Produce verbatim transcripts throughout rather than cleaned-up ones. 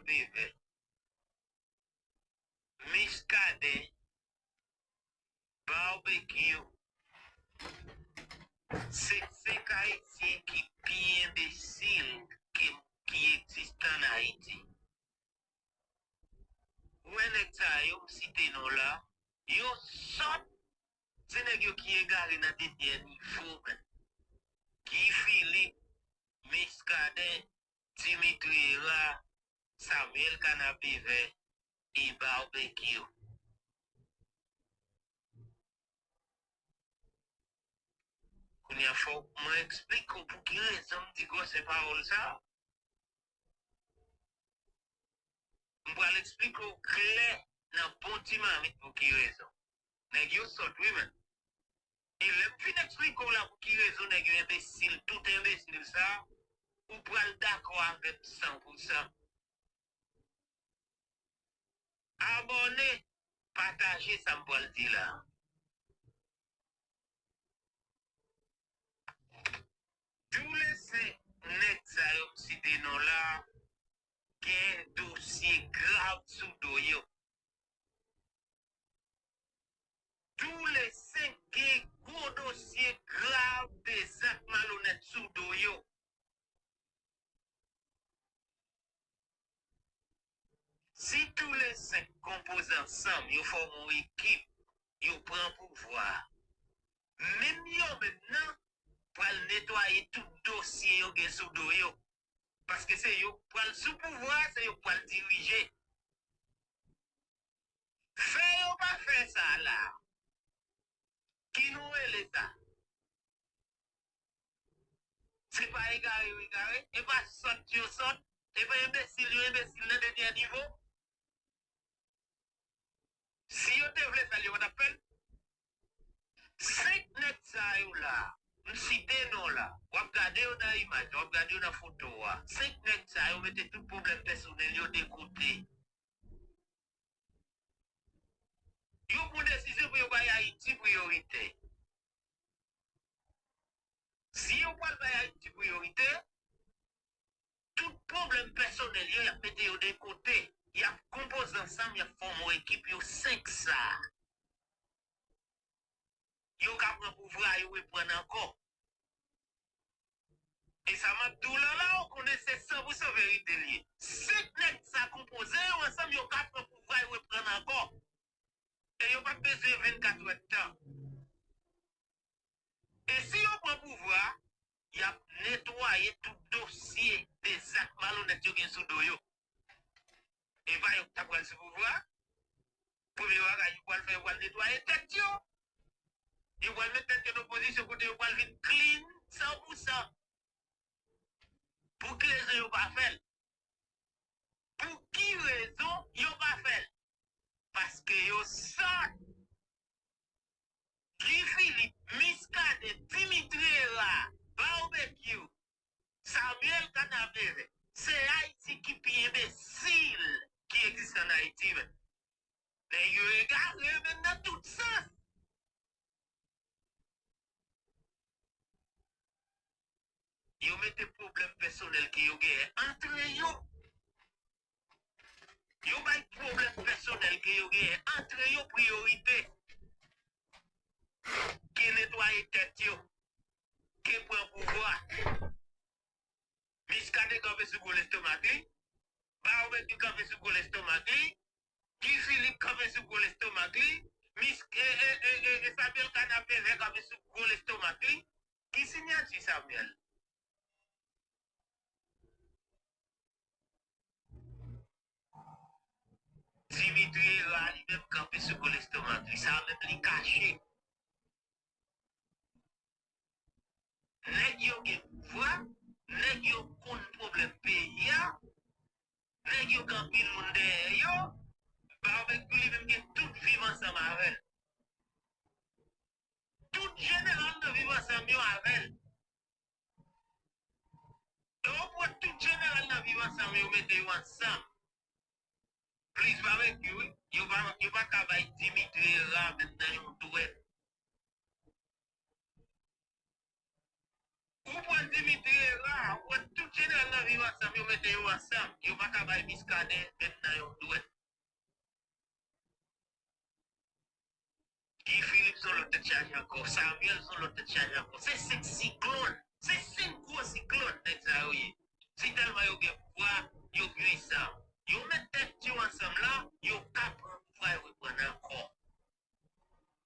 Kanapevè, Miskaden, Barbecue, se senk Ayisyen ki pi enbesil ke, ki egziste ann Ayiti. Ou wè nèg sa yo m site non la, yo sòt, se nèg yo ki egare nan dènyè nivo, menn. Guy Philippe, Miskaden, Dimitri Hérard, Samuel Kanapevè e Barbecue. Kounye a fò mwen eksplike w pou ki rezon m di gwosè pawòl sa a. M pral eksplike w klè nan bon ti mamit pou ki rezon. Nèg yo sòt wi, menn. E lè m fin eksplike w la pou ki rezon nèg yo enbesil, tout enbesil sa, ou pral dakò avè m san pou san. Abòne, pataje sa m pral di la. Tou le senk nèg sa yo m site non la, gen dosye grav sou do yo. Tou le senk gen gwo dosye grav de zak malonèt sou do yo. Si tou le senk konpoze ansanm, yo fòme yon ekip, yo pran pouvwa a, menm yo menm nan pral netwaye tout dosye yo gen sou do yo. Paske se yo k pral sou pouvwa a, se yo k pral dirije. Fè yo pa fè sa la. Ki nou rele sa? Se pa egare yo egare? E pa sòt yo sòt? E pa enbesil yo enbesil nan dènyè nivo? Si yo te vle fè l, yo pa t ap fè l. Senk nèg sa yo la, m site non la, w ap gade yo nan imaj, w ap gade yo nan foto a. Senk nèg sa yo mete tout pwoblèm pèsonèl yo de kote. Yo pran desizyon pou yo bay Ayiti priyorite. Si yo pral bay Ayiti priyorite, tout pwoblèm pèsonèl yo, y ap mete yo de kote. Y ap konpoze ansanm, y ap fòme yon ekip, yo senk sa. Yo ka pran pouvwa, yo reprann ankò. E sa m ap di w la la, ou konnen se san pou san verite l ye. Senk nèg sa konpoze yo ansanm, yo ka pran pouvwa, yo reprann ankò. E yo p ap bezwen vennkat èdtan. E si yo pran pouvwa, y ap netwaye tout dosye de zak malonèt yo gen sou do yo. E pa yo k ta pral sou pouvwa a. Premye bagay yo pral fè, yo pral netwaye tèt yo. Yo pral met tèt yo nan pozisyon kote yo pral vin clean san pou san. Pou ki rezon yo pa fè l? Pou ki rezon yo pa fè l? Paske yo sòt. Guy Philippe, Muscadin, Dimitri Hérard, Barbecue, Samuel Kanapevè, se Ayiti ki pi enbesil ki egziste ann Ayiti, menn. Nèg yo egare, menn, nan tout sans. Yo mete pwoblèm pèsonèl ke yo genyen antre yo. Yo bay pwoblèm pèsonèl ke yo genyen antre yo priyorite. Ke netwaye tèt yo. Ke pran pouvwa. Muscadin kanpe sou gwo lestomak li. Barbecue kanpe sou gwo lestomak li. Guy Philippe kanpe sou gwo lestomak li. Mis, e, e, e, e, e Samuel Kanapevè kanpe sou gwo lestomak li. Ki siyati Samuel? Dimitri Hérard li menm kanpe sou gwo lestomak li. Sa menm li kache. Nèg yo gen pouvwa, nèg yo konn pwoblèm peyi a, nèg yo gen anpil moun dèyè yo, Barbecue li menm gen tout Viv Ansanm avè l. Tout jeneral nan Viv Ansanm yo avè l. Yo pran tout jeneral nan Viv Ansanm yo mete yo ansanm. Plis Barbecue wi. Yo pa, yo pa ka bay Dimitri Hérard menm nan yon dwèt. Ou pran Dimitri Hérard, ou pran tout jeneral nan yo ansanm, yo mete yo ansanm. Yo pa ka bay Miskaden menm nan yon dwèt. Guy Philippe se yon lòt tèt chaje ankò. Samuel se yon lòt tèt chaje ankò. Se senk siklòn. Se senk gwo siklòn nèg sa yo ye. Si tèlman yo gen pouvwa, yo pwisan. Yo met tèt yo ansanm la, yo ka pran pouvwa yo reprann ankò.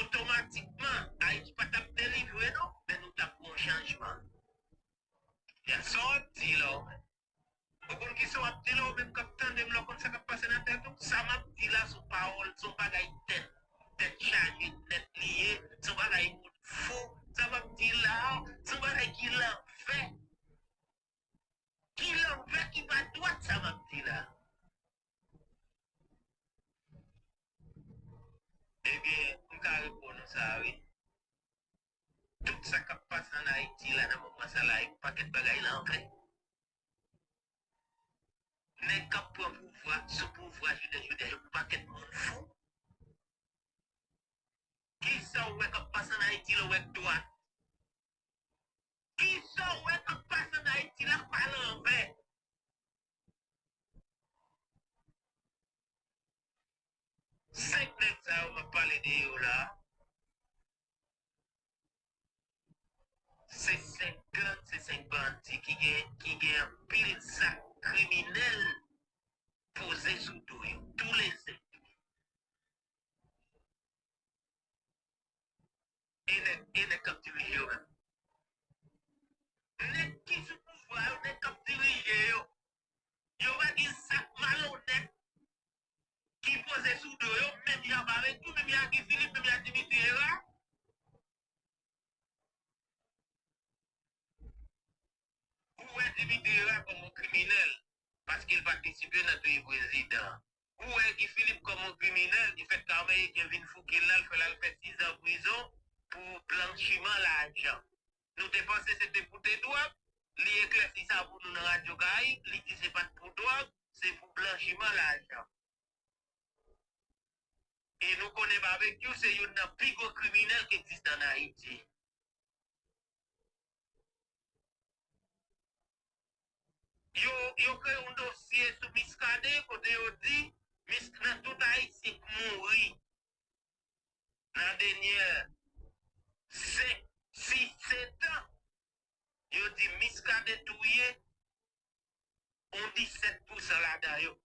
Otomatikman, Ayiti pa t ap delivre non, men nou t ap gen yon chanjman. Ya sa w ap di la w menm. Ou konn kisa w ap di la w menm k ap tande m la, w konn sa k ap pase nan tèt ou? Sa m ap di la se yon pawòl, se yon bagay tèt, tèt chaje nèt li ye, se yon bagay moun fou. Sa m ap di la, se yon bagay ki lanvè. Ki lanvè, ki pa dwat sa m ap di la. Ebyen, m ka reponn ou sa wi. Tout sa k ap pase ann Ayiti la nan moman sa la, yon pakèt bagay lanvè. Nèg k ap pran pouvwa, sou pouvwa jounen jodi a, yon pakèt moun fou. Kisa w wè k ap pase ann Ayiti la, w wè k dwat? Kisa w wè k ap pase ann Ayiti la k pa lanvè? Senk nèg sa yo m ap pale de yo la, se senk gang, se senk bandi ki gen, ki gen anpil zak kriminèl poze sou do yo. Tou le senk. E nèg, e nèg k ap dirije yo menm. Nèg ki sou pouvwa yo, nèg k ap dirije yo, yo pa gen zak malonèt ki poze sou do yo, menm jan avèk yo, menm jan ak Guy Philippe, menm jan ak Dimitri Herard. Ou wè Dimitri Herard kòm yon kriminèl, paske l patisipe nan touye prezidan. Ou wè Guy Philippe kòm yon kriminèl, ki fè k ka anmèye gen vin fouke l la, l fè l al fè sizan prizon pou blanchiman lajan. Nou te panse se te pou te dwòg, li eklèsi sa pou nou nan Radyo Karayib, li di se pa t pou dwòg, se pou blanchiman lajan. E nou konnen Babekyou se youn nan pi gwo kriminèl ki egziste ann Ayiti. Yo, yo kreye yon dosye sou Miskaden kote yo di Misk nan tout Ayisyen k mouri nan dènyè senk, sis, sèt an, yo di Miskaden touye yon disèt pousan ladan yo.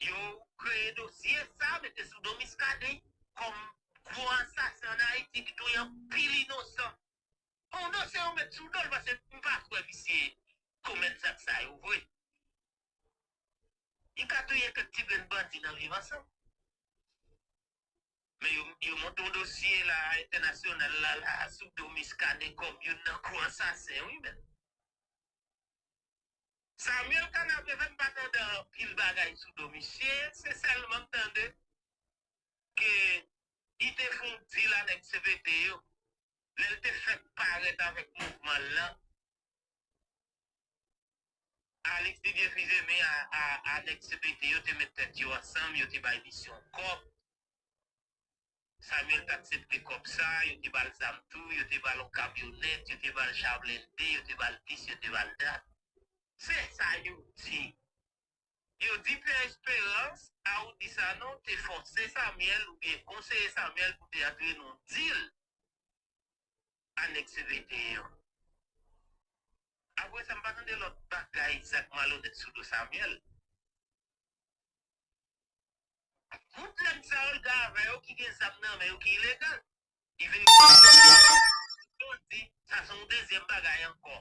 Yo kreye dosye sa, mete sou do Miskaden kòm gwo ansasen ann Ayiti ki touye anpil inosan. Yon dosye yo met sou do l, paske m pa kwè misye komèt zak sa yo vre. Li ka touye kèk ti grenn bandi nan Viv Ansanm. Men yo, yo monte yon dosye la, entènasyonal la, la, sou do Miskaden kòm youn nan gwo ansasen, wi, men. Samuel Canavé, m pa tande anpil bagay sou do misye, se sèlman m tande ke li te fè yon deal a nèg C P T yo, lè l te fèk parèt avèk mouvman l lan. Alix Didier Fils-Aimé a, a, a nèg C P T yo te met tèt yo ansanm, yo te bay misyon kòb. Samuel t aksepte kòb sa, yo te ba l zam tou, yo te ba l yon kamyonèt, yo te ba l cha blende, yo te ba l dis, yo te ba l dat. Se sa yo di. Yo di Pierre Espérance, a ou di sa non, te fòse Samuel oubyen konseye Samuel pou te antre nan yon deal a nèg C P T yo. Apre sa, m pa tande lòt bagay, zak malonèt sou do Samuel. Tout nèg sa yo l gen avè yo ki gen zam nan men yo ki ilegal. Ki vin yo di, sa se yon dezyèm bagay ankò.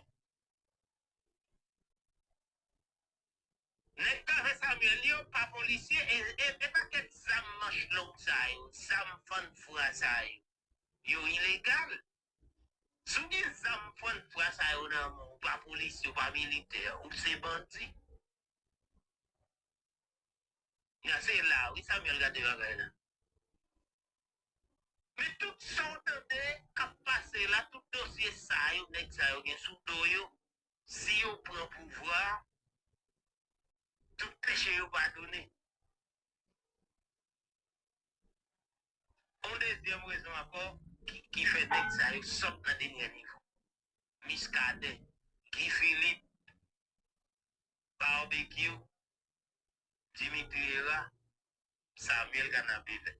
Nèg k avè Samuel yo pa polisye, e, e, e pakèt zam manch long sa yo, zam fann fwa sa yo, yo ilegal. Si w gen zam fann fwa sa yo nan men w, ou pa polisye, ou pa militè, ou se bandi. Ya se la, wi, Samuel gade bagay la. Men tout sa w tande k ap pase la, tout dosye sa yo, nèg sa yo gen sou do yo, si yo pran pouvwa, tout peche yo padone. Yon dezyèm rezon ankò ki, ki fè nèg sa yo sot nan dènyè nivo. Muscadin, Guy Philippe, Barbecue, Dimitri Hérard, Samuel Canabevet.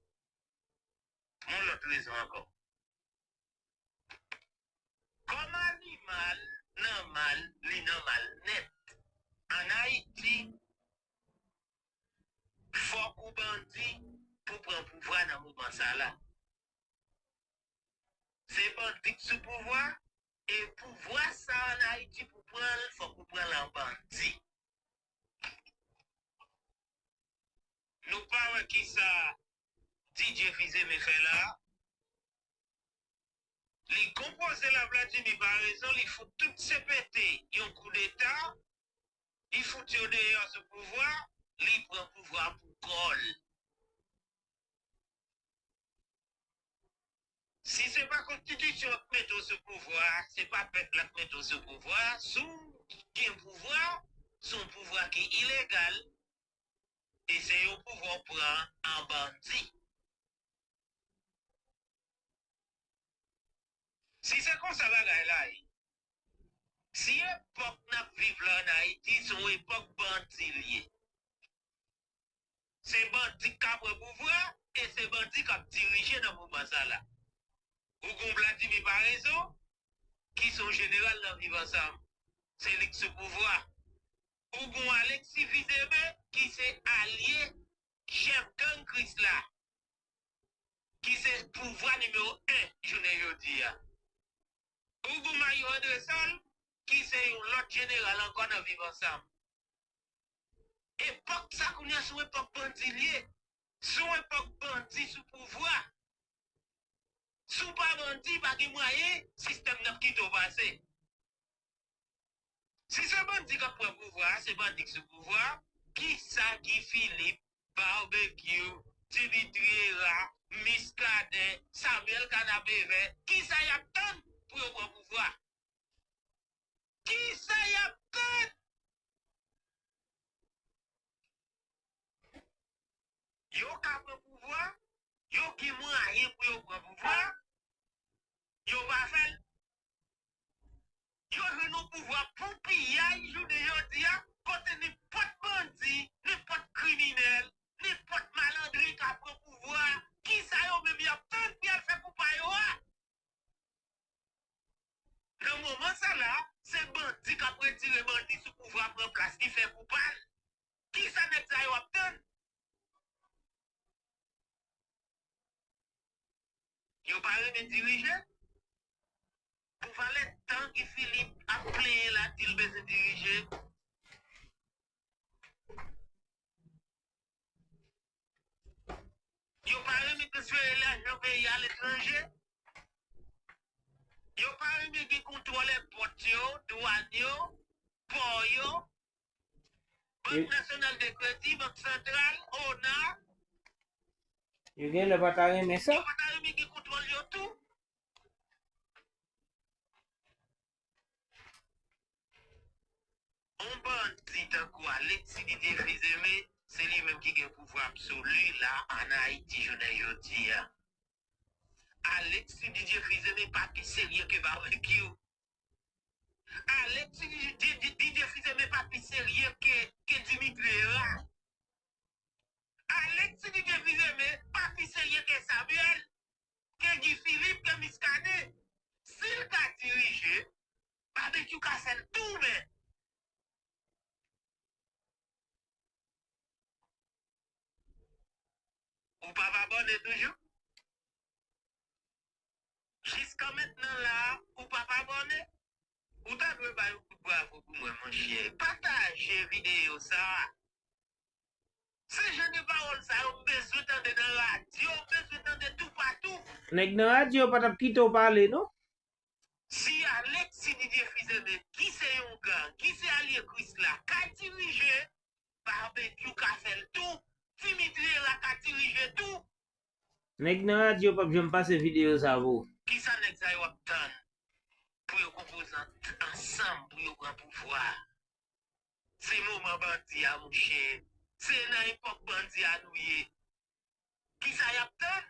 Yon lòt rezon ankò. Kòm animal nòmal, li nòmal nèt. Ann Ayiti, fòk ou bandi pou pran pouvwa nan moman sa la. Se bandi k sou pouvwa, e pouvwa sa ann Ayiti pou pran l, fòk ou pran l an bandi. Nou pa wè kisa Didier Fils-Aimé fè la a? Li konpoze la Vladimir Paraison, li fout tout C P T yon koudeta, li fout yo deyò sou pouvwa, li pran pouvwa pou kò l. Si se pa konstitisyon k mete w sou pouvwa, se pa pèp la k mete w sou pouvwa, si w gen pouvwa, se yon pouvwa ki ilegal, e se yon pouvwa w pran an bandi. Si se konsa bagay la ye, si epòk n ap viv la ann Ayiti, se yon epòk bandi l ye. Se bandi k ka pran pouvwa e se bandi k ap dirije nan moman sa la. Ou gen Vladimir Paraison, ki se yon jeneral nan Viv Ansanm. Se li k sou pouvwa. Ou gen Alexis Fils-Aimé, ki se alye chèf gang Krisla, ki se pouvwa nimewo en jounen jodi a. Ou gen Mario Andrésol, ki se yon lòt jeneral ankò nan Viv Ansanm. Epòk sa kounye a se yon epòk bandi l ye. Se yon epòk bandi sou pouvwa. Si w pa bandi, pa gen mwayen sistèm nan ap kite w pase. Si se bandi k ap pran pouvwa a, se bandi k sou pouvwa a, kisa Guy Philippe, Barbecue, Dimitri Hérard, Muscadin, Samuel Canabevet, kisa y ap tann pou yo pran pouvwa a? Kisa y ap tann? Yo ka pran pouvwa, yo gen mwayen pou yo pran pouvwa, yo pa fè l. Yo jwenn yon pouvwa pou piyay jounen jodi a, kote nenpòt bandi, nenpòt kriminèl, nenpòt malandren ka pran pouvwa a. Kisa yo menm y ap tann pou y al fè kou pa yo a? Nan moman sa la, se bandi k ap retire bandi sou pouvwa, pran plas li, fè kou pa l. Kisa nèg sa yo ap tann? Yo pa renmen dirije. Pou valè tan Guy Philippe ap plenyen la, di l bezwen dirije. Yo pa renmen transfere lajan peyi aletranje. Yo pa renmen gen kontwòl èpòt yo, dwàn yo, pò yo, Bank Nasyonal de Kredi, Bank Santral, ona. Yo gen lè pa ta renmen sa. Yo pa ta renmen gen kontwòl yo tou. On bandi tankou Alexis Didier Fils-Aimé, se li menm ki gen pouvwa absoli la ann Ayiti jounen jodi a. Alexis Didier Fils-Aimé pa pi serye ke Barbecue. Alexis Didier, Didier Fils-Aimé pa pi serye ke, ke Dimitri Hérard. Alexis Didier Fils-Aimé pa pi serye ke Samuel, ke Guy Philippe, ke Muscadin. Si l ka dirije, Barbecue ka fè l tou, men. Ou p ap abòne toujou? Jiska mentnan la, ou p ap abòne? Ou ta dwe bay yon kout bravo pou mwen, monchè. Pataje videyo sa a. Se jan de pawòl sa yo m bezwen tande nan radyo, m bezwen tande toupatou. Nèg nan radyo pa t ap kite w pale, non? Si Alexis Didier Fils-Aimé, ki se yon gang, ki se alye Krisla, ka dirije, Barbecue ka fè l tou, Dimitri Hérard ka dirije tou. Nèg nan radyo p ap janm pase videyo sa pou ou. Kisa nèg sa yo ap tann pou yo konpoze ant-, ansanm pou yo pran pouvwa a? Se moman bandi a, monchè. Se nan epòk bandi a nou ye. Kisa y ap tann?